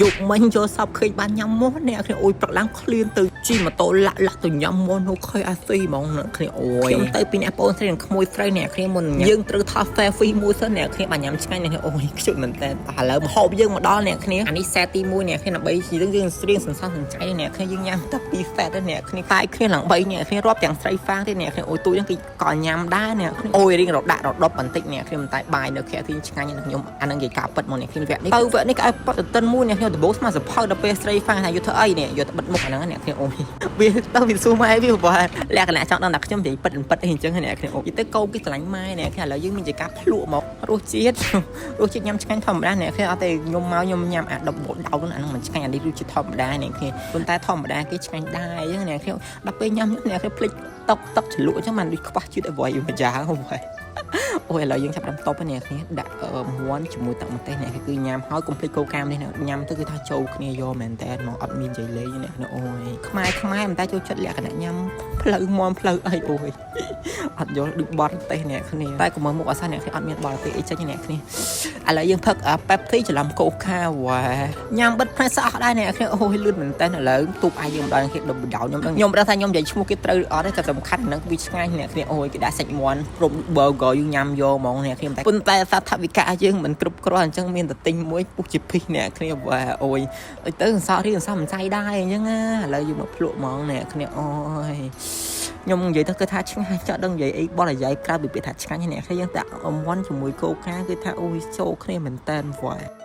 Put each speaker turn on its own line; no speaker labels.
យប់មិញយកសពឃើញបានញ៉ាំមាន់អ្នកគ្នាអូយព្រឹកឡើងឃ្លានទៅជិះម៉ូតូលាក់លាក់ទៅញ៉ាំមាន់នៅ KFC ហ្មងអ្នកគ្នាអូយខ្ញុំទៅពីអ្នកបងស្រីនិងក្មួយស្រីអ្នកគ្នាមុនយើងត្រូវថត selfie មួយសិនអ្នកគ្នាបានញ៉ាំឆ្ងាញ់អ្នកគ្នាអូយខ្ជិលមែនតើឥឡូវម្ហូបយើងមកដល់អ្នកគ្នាអានេះ set ទី1អ្នកគ្នាដើម្បីយើងយើងស្រៀងសន្សំសំចៃអ្នកគ្នាយើងញ៉ាំតែ2 set ទេអ្នកគ្នាតែគ្នាឡើង3អ្នកគ្នារាប់ទាំងស្រីហ្វាងទេអ្នកគ្នាអូយទូចហ្នឹងគេក៏ញ៉ាំដែរអ្នកគ្នាអូយរៀងរដាក់រដប់បន្តិចអ្នកគ្នាមិនតែបាយនៅ KFC ឆ្ងាញ់ខ្ញុំអាហ្នឹងនិយាយការពិតមកអ្នកគ្នាវគ្គនេះទៅវគ្គនេះក៏ឲ្យបត់តិនមួយអ្នកគ្នាដំបូងស្មានសភៅដល់ពេលស្រីហ្វាងថាយកធ្វើអីនេះយកទៅបិទមុខអាហ្នឹងអ្នកគ្នាអូយវាទៅវាសួរម៉ែវាបើលក្ខណៈចង់ដឹងថាខ្ញុំនិយាយពិតមិនពិតអីអញ្ចឹងអ្នកគ្នាអូយទៅកូនគេស្រឡាញ់ម៉ែអ្នកគ្នាឥឡូវយើងមានជាការភ្លក់មករសជាតិរសជាតិញ៉ាំឆ្ងាញ់ធម្មតាអ្នកគ្នាអត់ទេខ្ញុំមកខ្ញុំញ៉ាំអាដប់បដោអាហ្នឹងមិនឆ្ងាញ់អានេះរសជាតិធម្មតាអ្នកគ្នាប៉ុន្តែធម្មតាគេឆ្ងាញ់ដែរអញ្ចឹងអ្នកគ្នាដល់ពេលញ៉ាំអ្នកគ្នាភ្លេចតុកតុកជ្រលក់អញ្ចឹងបានដូចខ្វះជាតិអ្វីមួយយ៉ាងហ្នឹងអូយឥឡូវយើងចាប់ដើមតបហើយអ្នកគ្នាដាក់មាន់ជាមួយទឹកម្ទេសអ្នកគឺញ៉ាំហើយកុំភ្លេចគោកាមនេះញ៉ាំទៅគឺថាចូលគ្នាយកមែនតើមកអត់មាននិយាយលេងអ្នកគ្នាអូយខ្មែរខ្មែរមិនតែចូលចិត្តលក្ខណៈញ៉ាំផ្លូវមាន់ផ្លូវអីអូយអត់យល់ដូចបរទេសអ្នកគ្នាតែកុំមើលមុខអសាអ្នកគ្នាអត់មានបរទេសអីចេញអ្នកគ្នាឥឡូវយើងផឹកប៉េបស៊ីច្រឡំកូកាវ៉ាញ៉ាំបិទផ្នែកស្អស់ដែរអ្នកគ្នាអូយលឿនមែនតើឥឡូវទូបអាយយើងម្ដងគេដប់ដោខ្ញុំដឹងខ្ញុំដឹងថាខ្ញុំនិយាយឈ្មោះគេត្រូវអត់ទេតែសំខាន់ហ្នឹងវាឆ្ងាញ់អ្នកគ្នាអូយគេដាក់សាច់មាន់គ្រប់ burger យើងញ៉ាំយកហ្មងអ្នកគ្នាតែប៉ុន្តែសថវិកាយើងមិនគ្រប់គ្រាន់អញ្ចឹងមានតែទិញមួយពុះជាភីសអ្នកគ្នាវ៉ាអូយទៅអសរៀងអសមិនចៃដែរអញ្ចឹងណាឥឡូវយើងមកភ្លក់ហ្មងអ្នកគ្នាអូយខ្ញុំនិយាយទៅគឺថាឆ្ងាញ់ចောက်ដឹងនិយាយអីបរិយាយក្រៅពីពាក្យថាឆ្ងាញ់អ្នកគ្នាយើងដាក់អមន់ជាមួយកូកាគឺថាអូយចូលគ្នាមែនតែនវ៉ា